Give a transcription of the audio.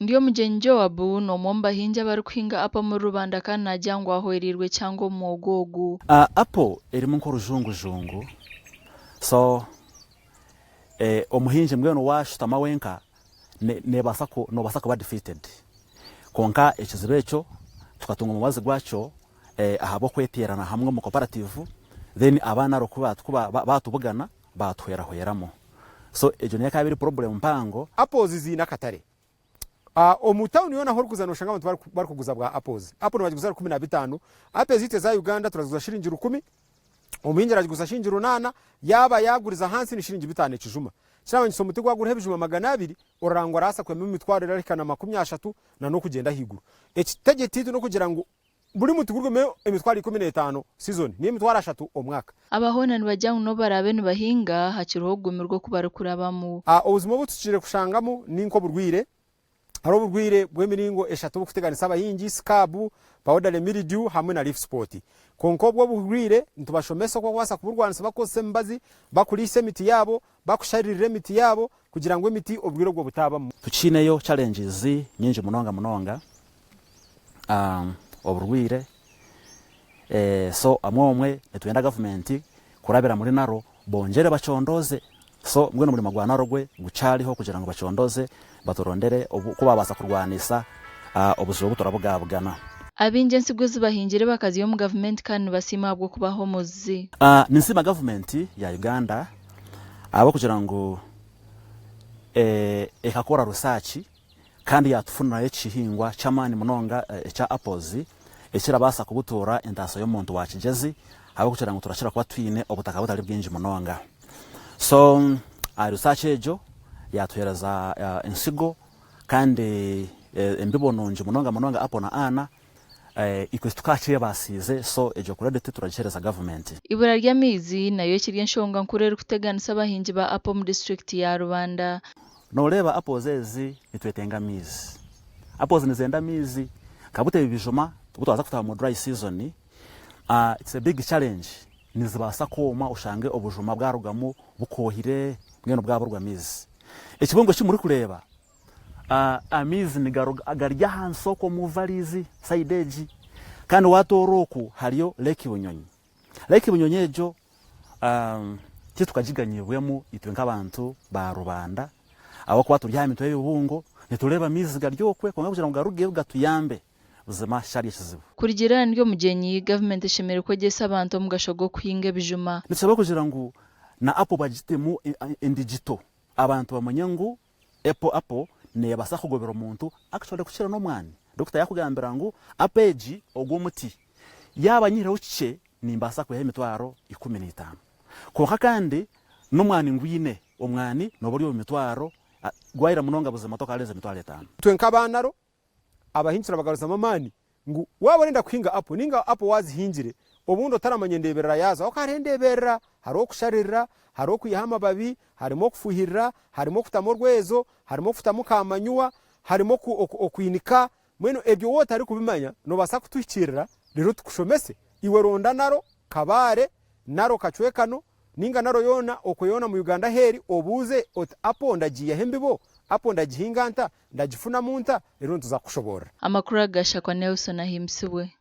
Ndyomugyenyi Joab n'omwe omu bahingi abarikuhinga apo omuri Rubanda kandi naagira ngu ahwereirwe kihango omu mwoga ogu. Apo erimu nk'orujungujungu so omuhingi mbwenu waashutama wenka neebaasa noobaasa kuba defeated kwonka ekizibu ekyo tukatunga omubazi gwakyo ahabw'okweteerana hamwe omu cooperative then abaana ku baatubugana baatuhwerahweramu so egyo niyo ekaba eri problem mpango. Apples ziine akatare. Omu tawuni yoona ahu orikuza noshanga abantu barikuguza bwa apples. Apple nibagiguza 15. Apple ezaitu eza Uganda turaziguza shiringi rukumi, omuhingi aragiguza shiringi runaana, yaaba yaaguriza ahansi ni shiringi bitaano ekijuma. Kiramanyisa omuti gwaba guriho ebijuma 200, orora ngu arabaasa kwihamu emitwaro erahika na 30 na n'okugyenda ahaiguru. Eki target yaitu n'okugira ngu Buri muti gurugwemu emitwaro 15 sizoni, niyo emitwaro ashatu omwaka. Aba hoona nibagira ngu n'obu baraabe nibahinga, hakiriho okugumirwa oku barikurabamu. Obuzima obu tukire kushangamu ni nk'oburwaire. Hariho oburwaire bw'emiringo eshatu oburikuteganisa abahingi, scab, powdery mildew hamwe na leaf spot. Kwonka obwo oburwaire nitubashomesa oku barikubaasa kuburwanisa barikukozesa emibazi, barikuriisa emiti yaabo, barikushariirira emiti yaabo kugira ngu emiti oburwaire obwo butaabamu. Tukiineyo challenges nyingi munonga munonga. oburwaire so omwe omwe nitwenda gavumenti kurabira muri naro bongyere bacondooze so mbwenu omurimo gwa naro gwe gukyariho kugira ngu bacondooze baturondere oku baabaasa kurwanisa obuzibu obu turabugabugana. Abaingi ensigo ezi bahingire bakaziiha omu gavumenti kandi nibasiima ahabw'okubaha omuzi. Ninsiima gavumenti ya Uganda ahabw'okugira ngu ekakora research Kandi yaatufunirayo ekihingwa ky'amaani munonga ekya apples ekirabaasa kubutuura entaasa y'omuntu wa kigyezi ahabw'okugira ngu turakira kuba twine obutaka butari bwingi munonga. So research egyo yaatuheereza ensigo kandi embibo nungi munonga munonga apple na ana itwe titukakyebaasiize so egyo credit turagiheereza gavumenti. Ibura ry'amaizi nayo ekiri enshonga nkuru erikuteganisa abahingi ba apple omu disiturikiti ya Rubanda. Nooreeba apples ezi nitwetenga amaizi. Apples nizenda amaizi. Nka buta ebi bijuma obu twaza kutaaha omu dry season, it's a big challenge. Nizibaasa kwoma oshange obujuma bwarugamu bukoohire mbwenu bwaburwa amaizi. Ekibungo eki murikureeba, amaizi nigaruga gari ahansi okwo omu valleys side egi. Kandi waatoora oku hariyo Lake Bunyonyi. Lake Bunyonyi egyo titukagiganyibwemu itwe nk'abantu ba rubanda ahabw'okuba turi aha mitwe y'ebibungo nitureeba amaizi gari okwe kwonka kugira ngu garugeyo gatuyambe buzima kyari ekizibu. Kurugiirira ahari Omugyenyi, gavumenti eshemereire kwegyesa abantu omugasho gw'okuhinga ebijuma. Nitushaba kugira ngu na apo bagitemu endigito abantu bamanye ngu Apple apple nebaasa kugobera omuntu actually kukira n'omwani. Doctor yakugambira ngu apple egi ogu omuti yaaba nyihireho kikye nimbaasa kwihaho emitwaro 15. Kwonka kandi n'omwani ngwine, omwani nooba ori omu mitwaro gwayira munonga buzima tokarenza emitwaro etaano. Itwe nk'abanaro abahingi turabagaruzamu amaani ngu waaba orenda kuhinga apo ninga apo waazihingire obundi otaramanya endeeberera yaazo ahabw'okuba hariho endeeberera, hariho okusharirira, hariho okwihaho amababi, harimu okufuhirira, harimu okutamu orwezo, harimu okutamu ka manyuwa, harimu okwinika, mbwenu ebyo waaba otarikubimanya noobaasa kutuhikiirira reero tukushomese. Iwe ronda naro Kabale, naro Kacwekano, Ninga naro yoona okwe yoona mu Uganda aheeri obuuze oti apo ndagiiyaho embibo? Apo ndagihinga nta? Ndagifunamu nta? Reero nituza kukushoboorora. Amakuru aga gashakwa Nelson Ahimbisibwe.